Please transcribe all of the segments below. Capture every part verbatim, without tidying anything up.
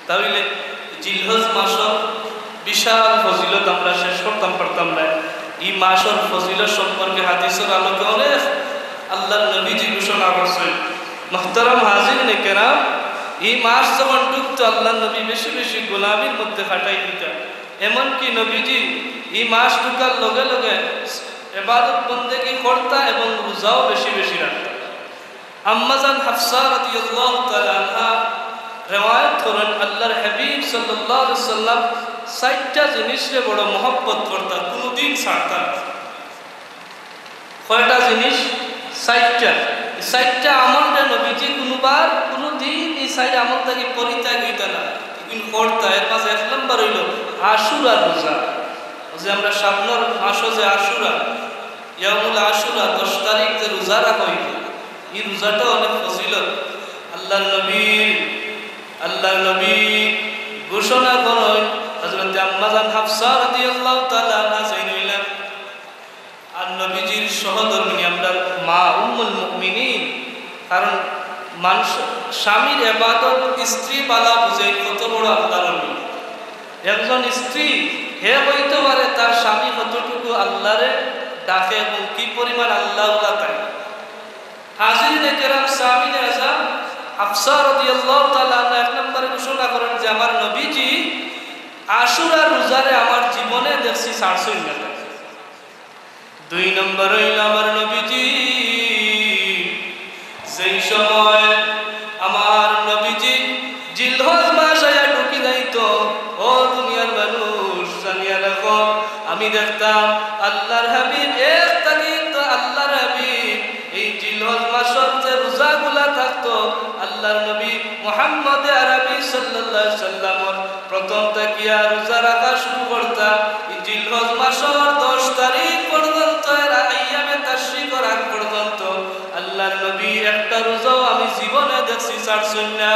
তাইলে জিলহজ মাসর বিশাল ফজিলত আমরা শেষ করতাম পারতাম না। ই মাসর ফজিলত সম্পর্কে হাদিসর আলোকে অনেক আল্লাহর নবীজি ঘোষণা করছইন। মুহতারাম হাজিরিনে কেরাম, ই মাস যখন ঢুকতো, আল্লাহর নবী বেশি বেশি গোলামির মধ্যে কাটাই দিতা। এমনকি নবীজি ই মাস ঢুকার লগে লগে ইবাদত বন্দেগি করতা এবং রোজাও বেশি বেশি রাখতা। আম্মাজান হাফসা রাদিয়াল্লাহু তাআলা আনহা রেওয়ায়াত করইন, আল্লাহর হাবিব সাল্লাল্লাহু আলাইহি সাল্লাম চাইরটা জিনিসরে বড় মহব্বত করতা, কুনুদিন ছাড়তা না। কয়টা জিনিস? চাইরটা। ই চাইরটা আমলরে নবীজি কুনুবার, কুনুদিন ই চাইর আমল থাকি পরিত্যাগ অইতা না, ইগুইন করতা। এর মাঝে এক নম্বর অইলো আশুরার রোজা। অউ যে আমরা সামনর মাসো যে আশুরা, ইয়াউমুল আশুরা, দশ তারিখ যে রোজা রাখা অইবো, ই রোজাটা অনেক ফজিলত। আল্লাহর নবী, আল্লাহর নবী ঘোষণা করইন, হযরতে আম্মাজান হাফসা রাদিয়াল্লাহু তাআলা আনহা যেইন অইলা, আর নবীজির সহধর্মিনী আমরার মা উম্মুল মুমিনিন। কারণ মানুষ, স্বামীর ইবাদত স্ত্রী বালা বুঝে কত বড় আল্লাহর অলি। একজন স্ত্রী, হে কইতো পারে তার স্বামী কতটুকু আল্লাহরে ডাকে এবং কি পরিমাণ আল্লাহ উলা তাই। হাজিরিনে কেরাম, সামিনে আজম, হাফসা রাদিয়াল্লাহু তাআলা আনহা এক নম্বরে ঘোষণা করইন যে আমার নবীজি আশুরার রোজারে আমার জীবনে দেখছি ছাড়ছইন না। দুই নম্বর অইলো আমার নবীজি, যেই সময় আমার নবীজি জিলহজ মাস আইয়া ঢুকি যাইতো, ও দুনিয়ার মানুষ, জানিয়া রাখো, আমি দেখতাম আল্লাহর হাবিব, এক তারিখ তো আল্লাহর হাবিব এই জিলহজ মাসর যে রোজাগুলা থাকতো, আল্লাহর নবী মুহাম্মদে আরবি সাল্লাল্লাহু আলাইহি সাল্লামর প্রথম থাকিয়া রোজা রাখা শুরু করতা। এই জিলহজ মাসর দশ তারিখ পর্যন্ত, এর আইয়ামে তাশরিকর আগ পর্যন্ত আল্লাহর নবী একটা রোজাও আমি জীবনে দেখছি ছাড়ছইন না।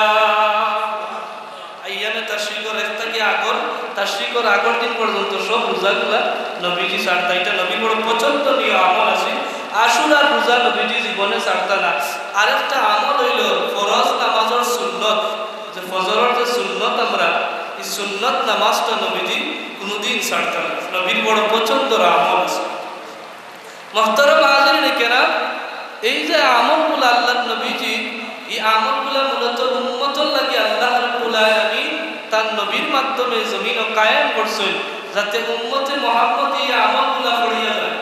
আইয়ামে তাশরিকর এক থাকি আগর, তাশরিকর আগর দিন পর্যন্ত সব রোজাগুলা নবীজি ছাড়তা। ইটা নবীর বড় পছন্দনীয় আমল আছিল। আশুরার রোজা নবীজি জীবনে ছাড়তা না। আরেকটা আমল অইলো ফরজ নামাজর সুন্নত, যে ফজরর যে সুন্নত আমরা, ই সুন্নত নামাজটা নবীজি কুনুদিন ছাড়তা না। নবীর বড় পছন্দর আমল আছিল। মুহতারাম হাজিরিনে কেরাম, এই যে আমলগুলা আল্লাহর নবীজি, ই আমলগুলা মূলত উম্মতর লাগি আল্লাহ রাব্বুল আলামিন তার নবীর মাধ্যমে জমিনো কায়েম করছইন, যাতে উম্মতে মুহাম্মদী ই আমলগুলা করিয়া যায়,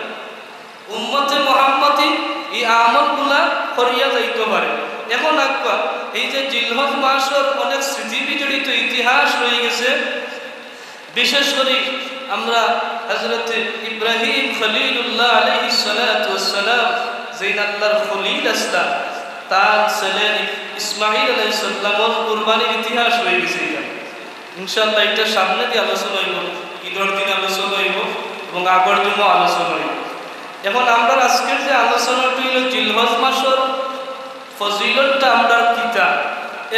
উম্মতে মুহাম্মদী ই আমলগুলা করিয়া যাইতো পারে। এখন আক্কা, এই যে জিলহজ মাসর অনেক স্মৃতি বিজড়িত ইতিহাস রয়ে গেছে। বিশেষ করি আমরা হযরত ইব্রাহিম খলিলুল্লাহ আলাইহিস সালাতু ওয়াস সালাম, যেইন আল্লাহর খলিল আছলা, তার ছেলে ইসমাইল আলাইহিস সালামর কুরবানির ইতিহাস রয়ে গেছে ইটা। ইনশাআল্লাহ, ইটা সামনেদি আলোচনা অইবো, ইদর দিন আলোচনা অইবো এবং আগর দিনও আলোচনা অইবো। এখন আমরার আজকের যে আলোচনাটা অইলো জিলহজ মাসর ফজিলতটা আমরার কিতা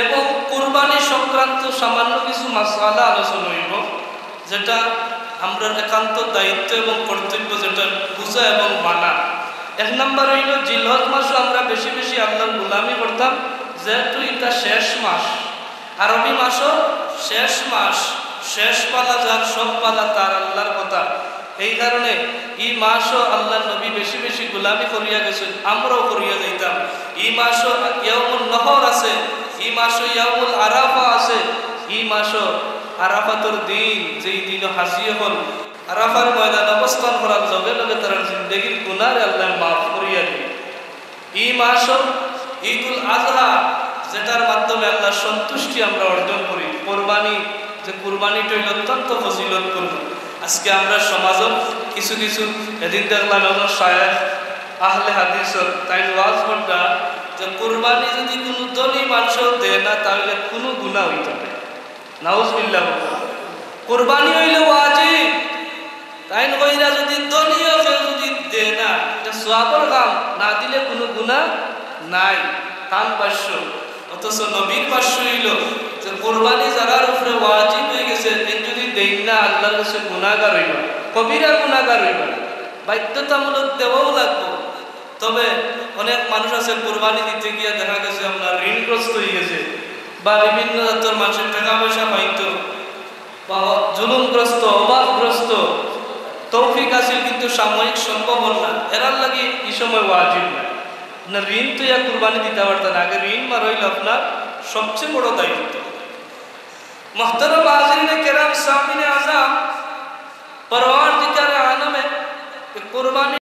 এবং কুরবানি সংক্রান্ত সামান্য কিছু মাসআলা আলোচনা অইবো, যেটা আমরার একান্ত দায়িত্ব এবং কর্তব্য, যেটা বুঝা এবং মানা। এক নাম্বার অইলো, জিলহজ মাসো আমরা বেশি বেশি আল্লাহর গোলামি করতাম, যেহেতু ইটা শেষ মাস, আরবি মাসর শেষ মাস, শেষ পালা যার, সব পালা তার, আল্লাহর কথা। এই কারণে ই মাসো আল্লাহর নবী বেশি বেশি গোলামি করিয়া গেছইন, আমরাও করিয়া যাইতাম। ই মাসো ইয়াউমুন নহর আছে, ই মাসো ইয়াউমুল আরাফা আছে, ই মাসো আরাফাতর দিন, যেই দিন হাজি অকল আরাফার ময়দান অবস্থান করার লগে লগে তারার জিন্দেগির গুনারে আল্লাহ মাফ করিয়া দেইন। ই মাসো ঈদুল আজহা, যেটার মাধ্যমে আল্লাহর সন্তুষ্টি আমরা অর্জন করি, কোরবানি, যে কুরবানিটা অইলো অত্যন্ত ফজিলতপূর্ণ। আজকে আমরা সমাজও কিছু কিছু, এদিন দেখলাম একজন শায়েখ আহলে হাদিসর, তাইন ওয়াজ কররা যে কুরবানি যদি কুনু ধনী মানষেও দেয় না, তাইলে কুনু গুনা অইতো নায়। নাউজুবিল্লাহ। কুরবানি অইলো ওয়াজিব। তাইন কইরা যদি ধনীও কেউ যদি দেয় না, ইটা সওয়াবর কাম, না দিলে কুনু গুনা নাই। তান ভাষ্য। অথচ নবীর ভাষ্য অইলো যে কুরবানি যারার উপরে ওয়াজিব অই গেছে, তাইন যদি দেইন না, আল্লাহর কাছে গুনাগার অইবা, কবিরা গুনাগার অইবা। বাধ্যতামূলক দেওয়াও লাগবো। তবে অনেক মানুষ আছে কুরবানি দিতে গিয়া দেখা গেছে আপনার ঋণগ্রস্ত অই গেছে। বা বিভিন্ন জাতর মানুষের টাকা পয়সা পাইতো, বা জুলুমগ্রস্ত, অভাবগ্রস্ত, তৌফিক আছিল কিন্তু সাময়িক সম্ভাবনা, এরার লাগি ই সময় ওয়াজিব না। আপনার ঋণ তো ইয়া কুরবানি দিতে পারতেন, আগে ঋণ মারা হইল আপনার সবচেয়ে বড় দায়িত্ব। মোহতরম হাজিরিনে কেরাম, সামিনে আজাম, পরওয়ারদিগারে আলমে এই কুরবানি